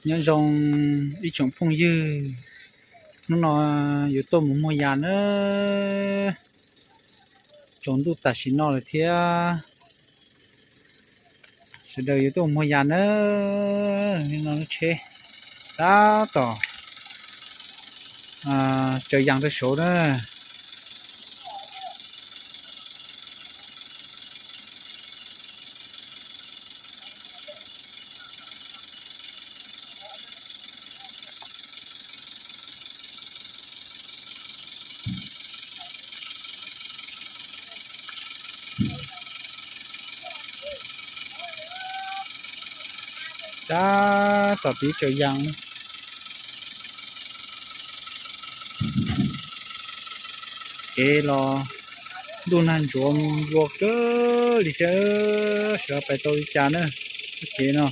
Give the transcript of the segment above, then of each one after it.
Nyob zoo ib tsoom phooj ywg, hnub no yuav tuaj mus muag yas na. Tsaus ntuj tam sim no lawm thiab, sawv daws yuav tuaj mus muag yas na. Hnub no lub tsheb tab tom tsaws yas rau saud na. Tab tom tiv tsaws yas. Kev los ntuj nag ntsuav nplua kawg li thiab, xyov pais tau li cas na. Txoj kev no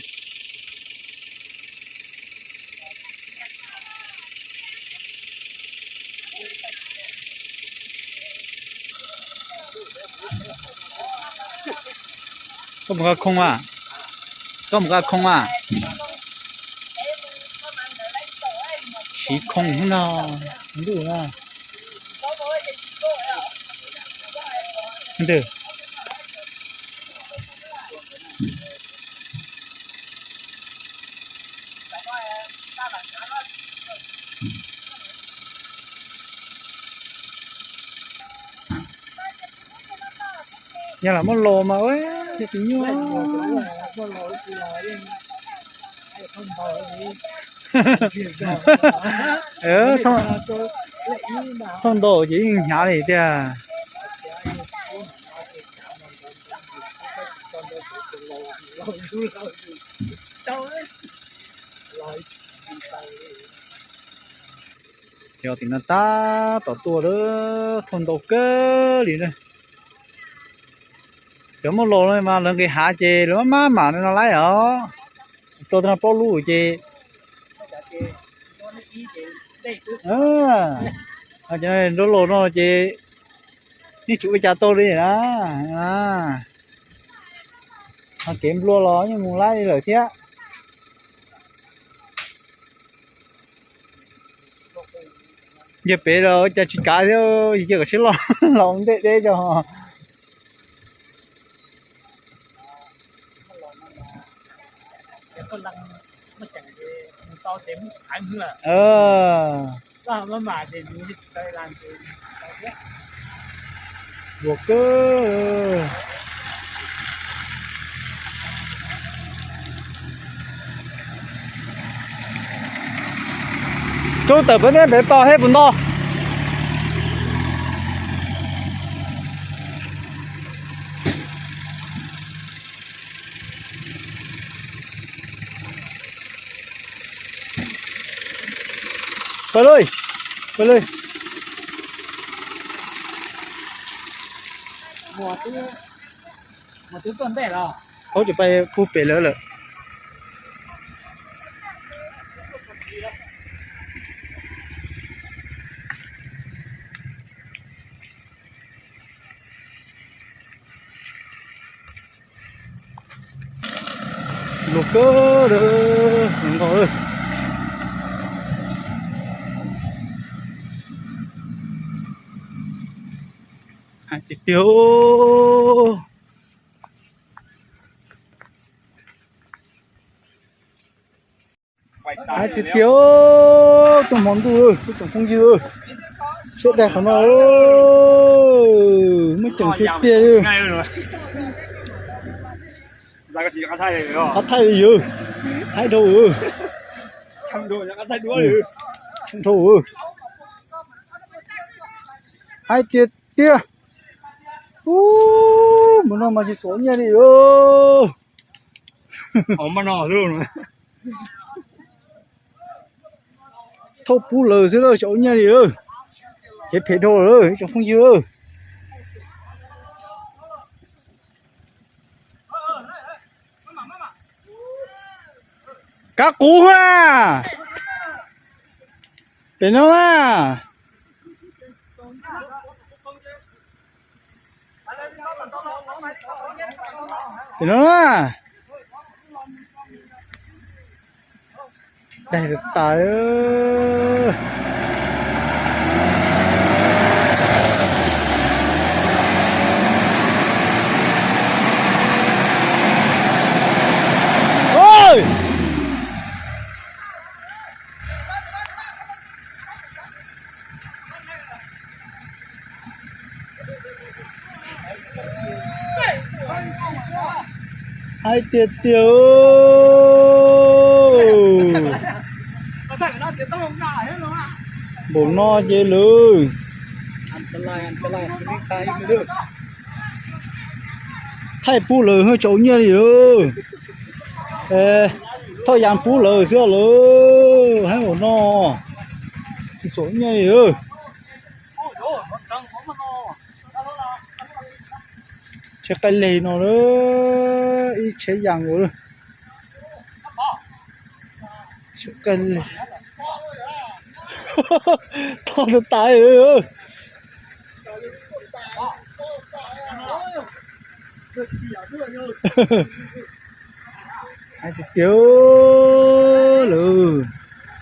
Koj mus nqa khoo a? Koj mus nqa khoo a? Siv khoo no, ntuj na. Ntws. Yog lam muab los mas ua yog tsis nyuaj. Thooj ntau ces yeej hnyav li tiag. Cov tim no tab tom tuaj lawm, thooj ntau kawg li na. Cov muab los no mas lawv nqis hav ces lawv maj maj mam no laib os. Tuaj tau no plaub lub ces, cov nrov los no ces yeej tsis ua cas tau li na. Ho kev nplua los yeej mus laib li lawm thiab. Yog pem los ua cas tsis kav thiab, yog cia kom sib loj los ntej deb tso. Luag kawg. Rub tawm peb neb pem tos thiab puas nto. Pawg lug, pawg lug. Thaub tsis pais pug pem lawv lawm. Luag kawg, luag nkaus. Hais tiag tiag. Hais tiag tiag, tuaj hmo ntuj, ib tsoom phooj ywg, siab dai qhov no, muaj ceem tiag tiag li. Qab thaij li yawg, haib dhau, dhau. Hais tiag tiag. Ub, mus no mas tsis xav nyiaj li. Thauj pub lawm xwb, tsis ua nyiaj li. Ces phem dhau lawm ib tsoom phooj ywg. Kab qus na. Pem no na. Pem no na. Daig tas tas. Hais tiag tiag. Npaum no ces lawm. Thaij pub lawm, tsis ua nyiaj li lawm. Thauj yas pub lawm xwb lawm, hais npaum no tsis ua nyiaj li lawm. Tsheb qaij leg no, ib tsheb yas nkaus. Tsheb qaij leg, thaij tas tas. Hais tiag tiag lawm,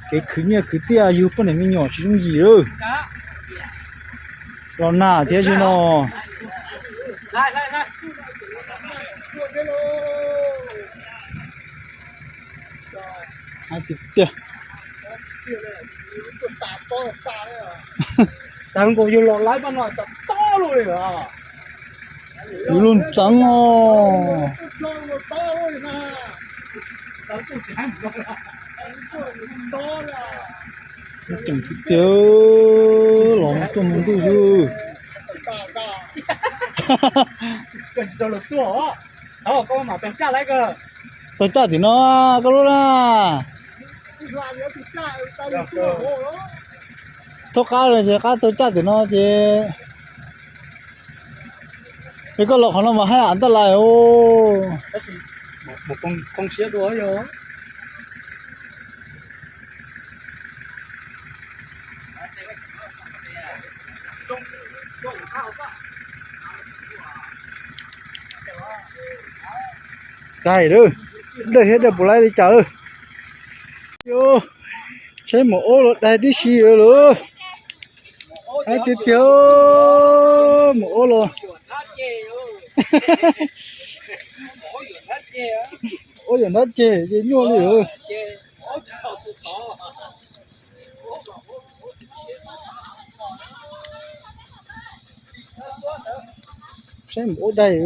kev khwv nyiaj khwv txiaj yug poj niam me nyuam tsis yooj yim lawm. Los nag thiab tsis no. Hais tiag tiag. Tag nkaus yog los laib pab no tas tob lug li. Yus lug ntxeev os. Tseem tiag tiag, los tuaj mus ntuj xwb. Taug caj tim no koj lub na. Thaub qab ces qab taug caj tim no ces, es koj los qhov no mas haj yam ntaj lais os. Daig lawm, daig thiab daig puas laib li cas lawm. Tsheb maum ob los daig tib si lawm. Hais tiag tiag, maum ob los, ob yam nrab ceg ces nyuaj li lawm. Saib mus ua daig.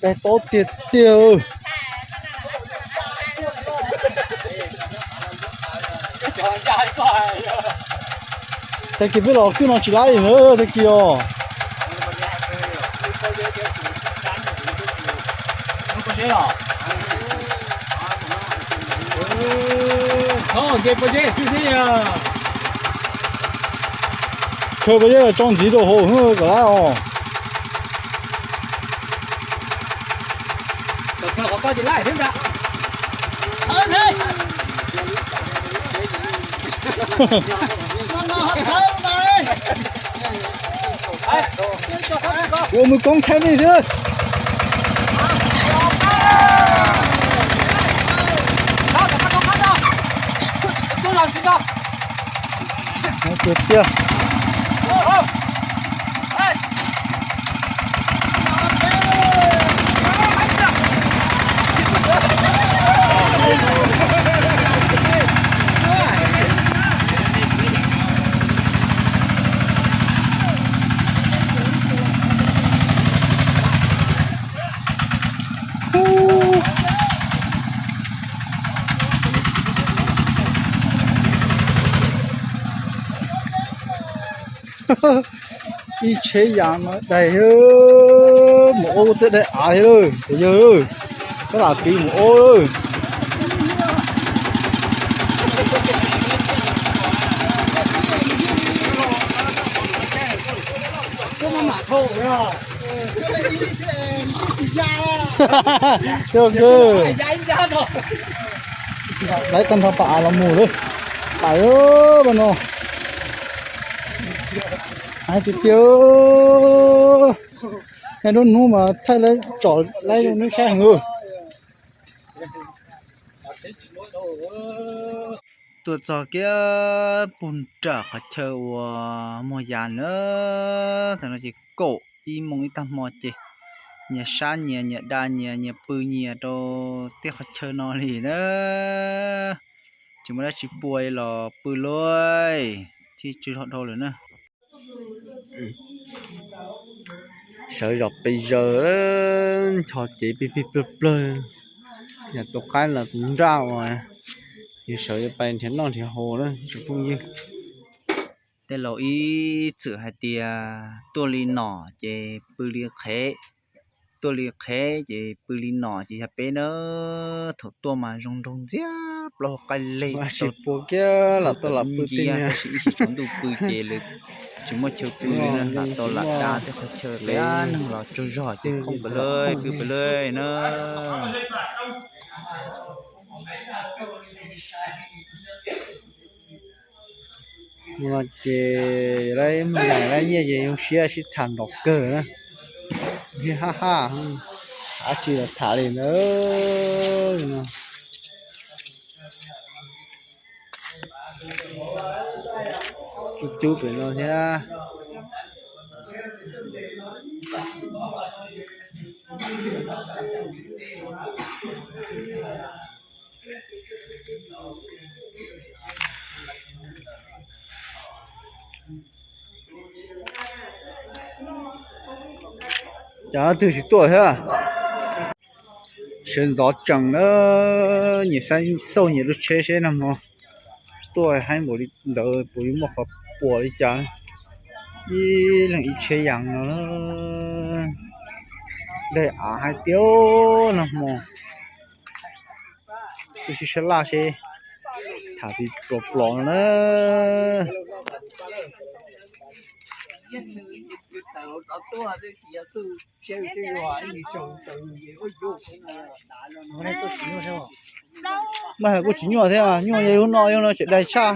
Daig tob tiag tiag. Tag kis peb los kwj no tsis laib li na, tag kis os. Khaws pob zeb los tso ntxiv rau hauv kom laib os. Ua mus koob khaib nej xwb. Tiag tiag. Ib tsheb yas no daig, mus ua txawj daig av thiab lawm cov yawg, tab lam tiv mus ua lawm. Coj kawg. Laib tag nrho pas av los mus lawm. Pais pab no. Hais tiag tiag. Thaij lub hnub mas thaij lawv tsom laib zoo neb saib heev. Tuaj txog kiag puag nram qhov chaw uas muag yas na, tam no ces kaum ib moos ib tag hmo ces nyias sab nyias, nyias da nyias, nyias pw nyias rau tej qhov chaw no li na. Tsis muaj dab tsi pua los pw lauj, thiaj tsis ho dhau lawm na. Sawv zom pes zaws, ncho cev pig pig plawg plawg, yog tus qaib los tus nraj uas yus sawv yuav pais nrhiav noj nrhiav haus na tsoom phooj ywg. Tej laus ib txwm hais tias tuaj li nom ces pw li qhev, tuaj li qhev ces pw li nom ces yog peb na. Thaum tuaj mas zoo nraug ntxiag plaub hau qaij leg, tsis pua kiag los tau lam pw ib sim tsaus ntuj pw ces lawv tsis muaj chaw pw li na, lam tau lam da tej qhov chaw peb neeg los tsaug zog ces khoom pw lawm, pw pw lawm na. Mus no ces lawv mus laij nyiaj ces zoo siab sib tham nrov kawg na. Hab hab, dab tsi los tham li na. Cub cub pem no thiab. Cas twg tsis tuaj thiab? Sawv ntxov tsees na, nyias saib xauj nyias lub tsheb seb nag hmo tuaj haib npaum li ntawd puas yuav muaj qhov puas li cas. Ib leeg ib tsheb yas no, daig av hais tias nag hmo tuaj sib sab laj seb tham plig plos plos no na. Mas kuj tsis nyuaj thiab, nyuaj yog hnub no, hnub no tseem daig tshaj.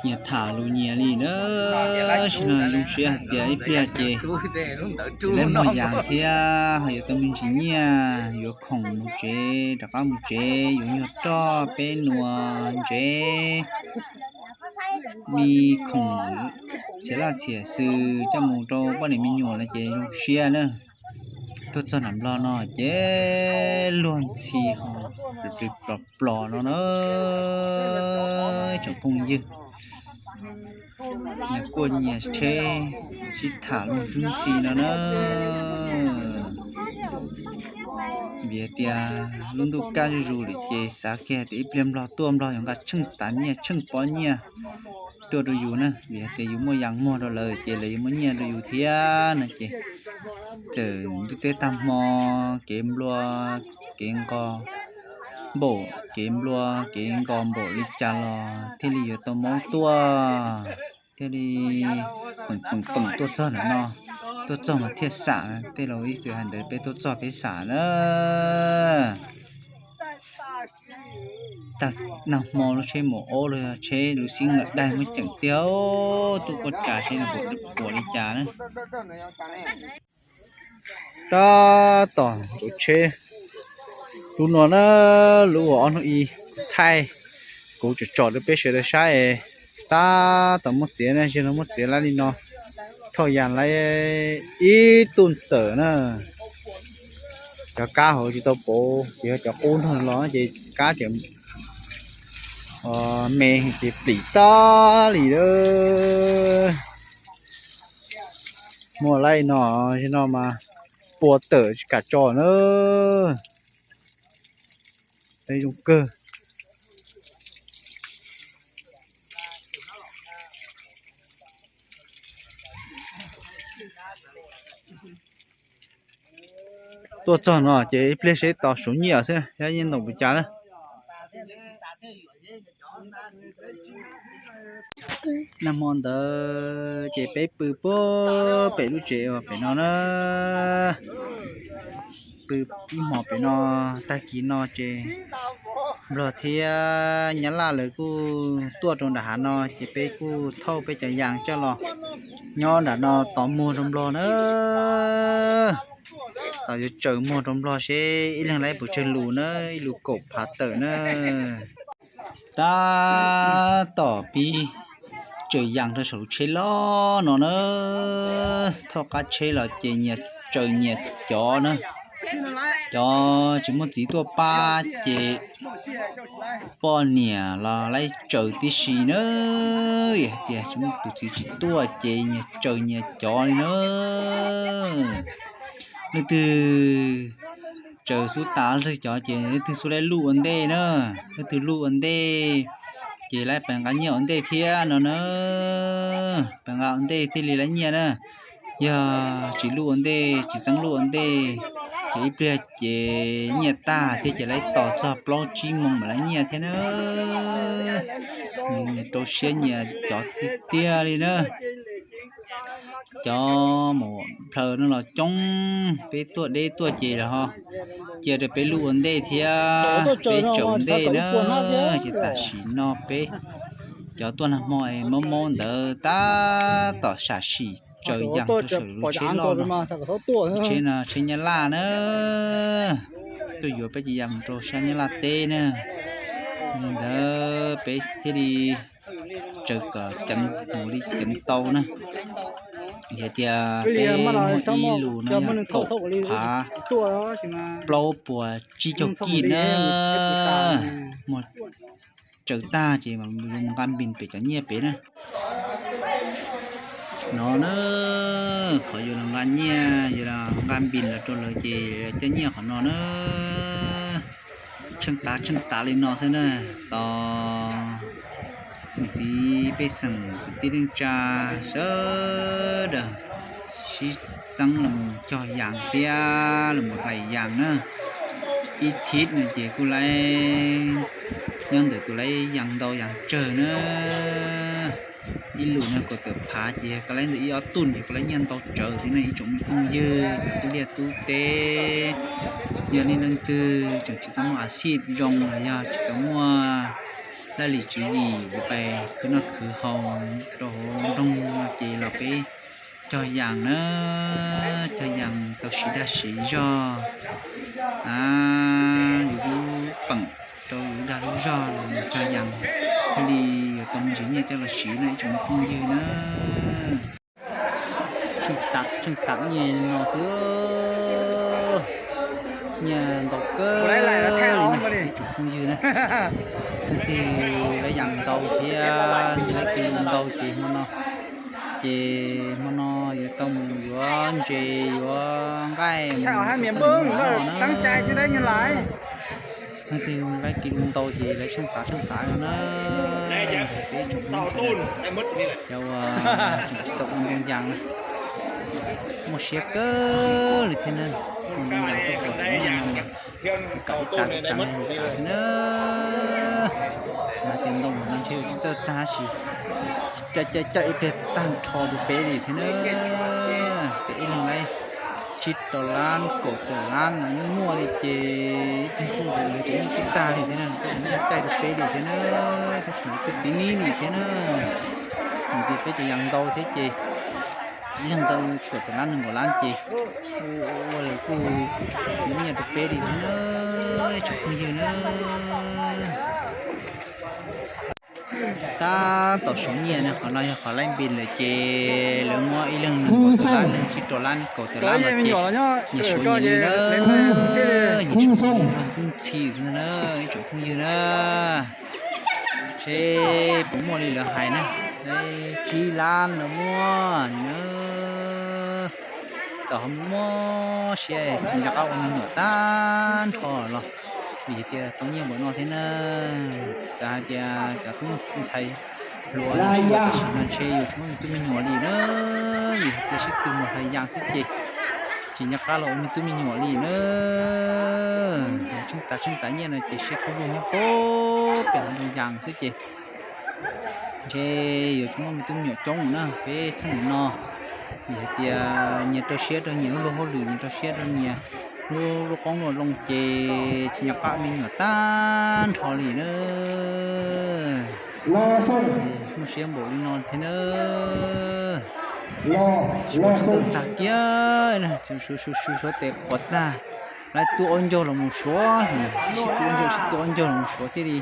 Nyias tham lus nyias li na, sim no zoo siab hais tias ib pliag ces lawv muag yas thiab ho yuav tau me ntsis nyiaj, yuav khoom mus tsev, rov qab mus tsev, yuav nyuag roj peb nua ntsev, me khoom txhiam laj txhiam xws coj mus rau poj niam me nyuam no ces zoo siab na. Tuaj txog nram Nplog no ces luag ntxhi ho plig plos plos no na, tsoom phooj ywg. Nyias kuaj nyias tsheb sib tham luag ntxhi ntxhi no na. Vim hais tias lub ntuj kaj zuj zus lawm ces xav kiag tias ib pliag Nplog tuaj Nplog yuav nqa tsheej tas nyiaj tsheej pob nyiaj tuaj rau yus na, vim hais tias yus muaj yas muag rau lawv ces lawv yuav muaj nyiaj rau yus thiab no ces txawm ntuj teb tag hmo, kev nplua kev nqos npaum, kev nplua kev nqos npaum li cas los thiaj li yuav tau maub tuaj, thiaj li peem peem peem tuaj txog ntawm no, tuaj txog mas thiaj xam, tej laus ib txwm hais ntawd peb tuaj txog peb xam na. Tag nag hmo lub tsheb mus ob lub tsheb lub xib lawm daig muab ceem tiag, tuaj koj cas seb nws puas li cas na. Tab tom ntawm tsheb lub no na, lub uas ob hnub ib thaij kuv tsom tsom rau peb sawv daws saib es tab tom muab txiav na, zaum no muab txiav laib li no, thauj yas laib ib tuj tawm na. Cov kab hauv tsis tau pauv ces yog cov qub nrog los ces kab tseem me ces plim tag li lawm. Muaj laib no, zaum no mas pua tawm tsis kam tso na. Zoo kawg. Tuaj txog no ces ib pliag seb tos suav nyiaj xwb, yog nyiaj ntoo puas cas na. Nag hmo ntawd ces peb pw puag pem lub tsev uas pem no na. Pw ib hmos pem no, tag kis no ces Nplog thiab Nyab Laj lawv kuj tuaj rau nram hav no ces peb kuj thauj peb cov yas coj los Nyob nram no tos muag rau nplog na. Tos yuav tsaws muag rau nplog seb ib leeg laib puas tsawg lus na, ib lus kaum phav tawm na. Tab tom pib tsaws yas rau saum lub tsheb loj no na. Thauj qab tsheb los ces nyias tsaws nyias cov na. Cov tsis muaj txiv tuaj pab ces poj niam los laib tsaws tib si na. Yog hais tias tsis muaj tus txiv tsis tuaj ces nyias tsaws nyias cov li na. Leej twg tsaws xub tas leej cov ces leej twg xub laib luj ua ntej na. Leej twg luj ua ntej ces laib pes nqa nyiaj ua ntej thiab no na. Pes nqa ua ntej thiaj li laib nyiaj na. Yog tsis luj ua ntej, tsis txeeb luj ua ntej, ces ib pliag ces nyiaj tag thiab ces laib tos txog plaub tsib moos mam laib nyiaj thiab na. Nyias rau siab nyias cov tiag tiag li na. Cov mus plhaws no los coob, peb tuaj deb tuaj ces los ho cia rau peb luj ua ntej thiab peb tsaws ua ntej na. Ces tam sim no peb cov tuaj nag hmo es maub maub ntawd tab tom sam sim tsaws yas rau saum lub tsheb loj no. Tsheb no tsheb Nyab Laj na. Tuaj yuav peb cov yas mus rau sab Nyab Laj teb na. Li ntawd peb thiaj li tsaws kom ceev mus li ceev tau na. Yog tias peb muaj ib lus no yog kaum phav plaub puas tsib caug kij na. Muaj tsaws tag ces yuav mus nqa npis pem cov nyiaj pem na. No na, qhov yuav los nqa nyiaj, yuav los nqa npis los rau lawv ces coj nyiaj qhov no na. Tsheej tav tsheej tav li no xwb na. Tos niam txiv pej xeem kwv tij neej tsa sawv daws sib txeeb los cog yas thiab los hlais yas na. Ib thib no ces kuj laib, nyob ntawm tus laib yas ntau yas tsawg na. Ib lus no kaum tawm phav ces yog koj laib ntawm ib ob tuj ces koj laib nyiaj ntau tsawv thiab no ib tsoom me phooj ywg cov tub liaj tub teb. Yog nej leej twg tseem tsis tau muaj a xij zoo los yog tsis tau muaj laj lim tswv yim yuav pais khwv noj khwv haus rau hauv nroog no ces los peb cog yas na, cog yas tau siv dag siv zog, yus lub peem rau yus lub dag lub zog los cog yas thiaj li yuav tau me ntsis nyiaj coj los siv no ib tsoom me phooj ywg na. Tsheej tam tsheej tam nyiaj no xwb, nyiaj ntau kawg li na ib tsoom phooj ywg na. Leej twg laib yas ntau thiab leej twg laib kis lus ntau ces hmo no, ces hmo no yuav tau mus yuav ntses yuav nqaij mus rau poj niam me nyuam noj na. Leej twg laib kis lus ntau ces lawv tsheej tav tsheej tav no na. Peb tsoom phooj ywg sawv daws, cov uas tseem tsis tau ua ntoo yas na, muaj siab kawg li thiab na. Ua ntoo yas tuaj pom cov nyiaj no mas tus kam ib tas ib tas ib tas xwb na. Xav tias ntoo no ntshe yuav tsis txawj tag tab sis caij caij caij ib pliag tag nrho rau peb li thiab na. Peb ib leeg laib tsib rau lab kaum tawm lab no yeej muaj li ces ib pliag kuj lawv cov nyiaj twb tag li thiab na, cov nyiaj caij rau peb li thiab na, tab sis lawv kuj tiv nib li thiab na. Vim tias peb cov yas ntau thiab ces ib leeg ntau kaum tawm lab nees nkaum lab ces ua lawv kuj tiv nyiaj rau peb li thiab na, tsoom phooj ywg na. Tab tom suav nyiaj na, qhov no yog qhov laib npis lawm ces lawv muab ib leeg nees nkaum tawm lab, ib leeg tsib rau lab, nees nkaum tawm lab no ces nyias suav nyias li na, nyias suav nyias li luag ntxwb ntxhi xwb na ib tsoom phooj ywg na. Seb puas muaj li lawv hais na, tsib lab los muaj li na. Tom ho muaj siab tsis nco qab ua me nyuam tag nrho los, vim tias tau nyiaj npaum no thiab na. Xav hais tias cov tub ntxhais hluas no sib yuav tam sim no ntshe yuav tsis muaj me tub me nyuam li na, vim hais tias sib tw mus hlais yas xwb ces tsis nco qab los ua me tub me nyuam li na. Tsheej tav tsheej tav nyiaj no ces siab kub lug nyob puag pem hauv ntoo yas xwb ces ntshe yuav tsis muaj me tub me nyuam coob na peb txheej niam no. Vim hais tias nyias rau siab rau nyias lub luag hauj lwm, nyias rau siab rau nyias lub, lub qoob lub loo ces tsis nco qab me nyuam tag nrho li na. Muaj siab npaum li no thiab na. Suav txawj tag kiag, suav suav suav suav tes qhuav tag. Lawv tua ua ncaug los mus suav, sib tua ua ncaug sib tua ua ncaug los mus suav thiaj li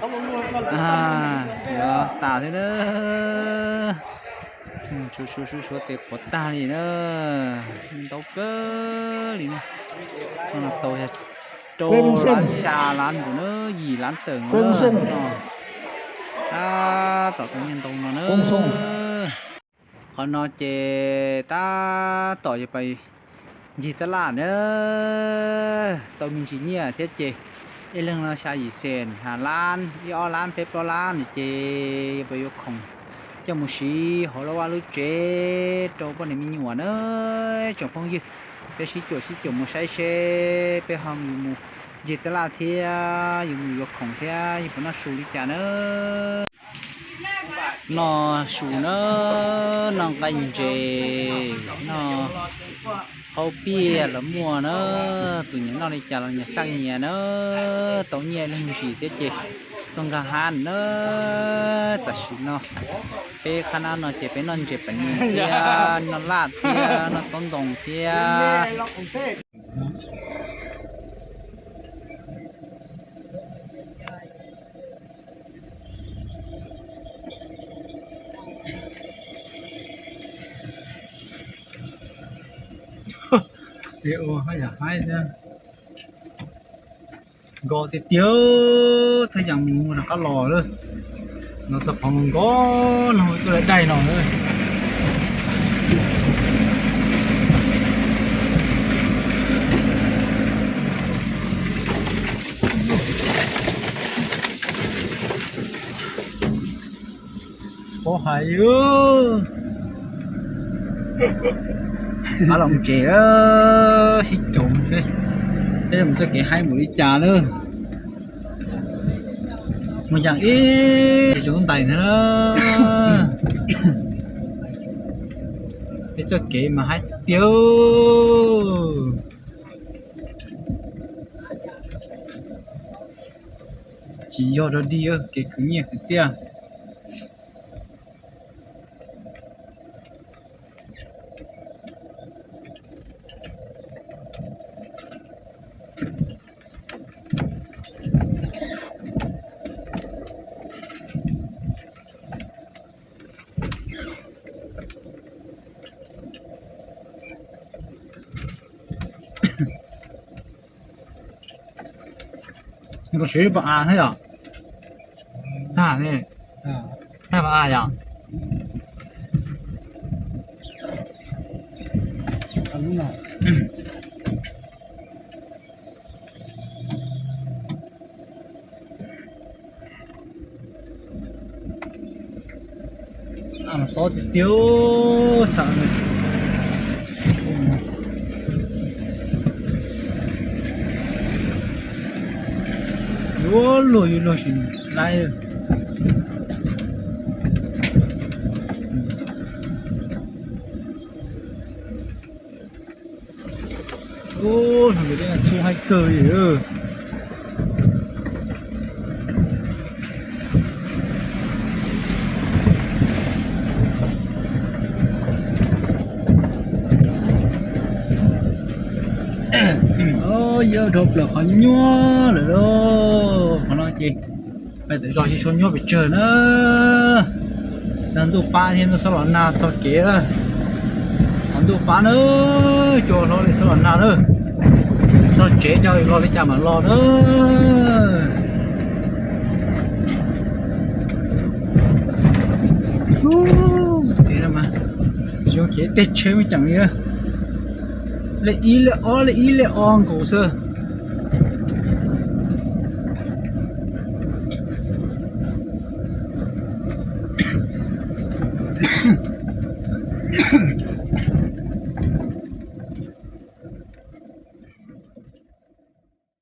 yuav tas thiab na. Suav suav suav suav tes qhuav tag li na. Ntau kawg li na. Tau rau lab xya lab nkaus na, yim lab tawm nkaus na. Tab tom tau nyiaj ntau no na. Qhov no ces tab tom yuav pas ncig tab laj na, tau me ntsis nyiaj thiab ces ib leeg no xya yim xees, hav lab, ib ob lab, peb plaub lab no ces yuav pas yuav khoom coj mus siv hauv lub vaj lub tsev rau poj niam me nyuam na. Tsoom phooj ywg, peb sib cuam sib cuam mus saib seb peb ho yuav mus ncig tab laj thiab yuav mus yuav khoom thiab yuav puas noj su li cas na. Noj su na, noj nqaij ntses, noj qaub piaj los muaj na. Tus nyiam noj li cas los nyias xaj nyias na. Tau nyiaj ib leeg ntsis thiab ces tuaj nkag hab na. Tam sim no peb qhab nab no ces peb noj ntses pem ni thiab noj laj thiab noj taub ntoo thiab. Nkos tiag tiag, thaj yeeb mus rov qab los lawm. Los txog qhov nkos no tuaj lawv daig no lawm. Pob hais, qab los mus tsev, sib caum seb peb mus txoj kev haib npaum li cas lawm. Mus yaam ib tsoom ntais ntag na. Peb txoj kev mas haib tiag. Tsis yog dog dig, kev khwv nyiaj khwv txiaj. Nws siv pas av thiab yom? Tag ne, tag pas av yom? Tob tiag tiag xav yuav luag yuav luag sim laib. Ub, hais kawg li. Yuav dhau plaws qhov nyuaj lawm lauj. Qhov no ces pais tawm zog tsis tshua nyuaj pes tsawg na. Ntuj pab thiab ntuj xob los nag tog kev lawm. Qhov ntuj pab na, cua hlob li xob los nag na. Txog tsev coj los li cas mam los na. Tsis ua kev tej tsheb muaj ceem li. Lej ib lej ob lej ib lej ob nkaus xwb.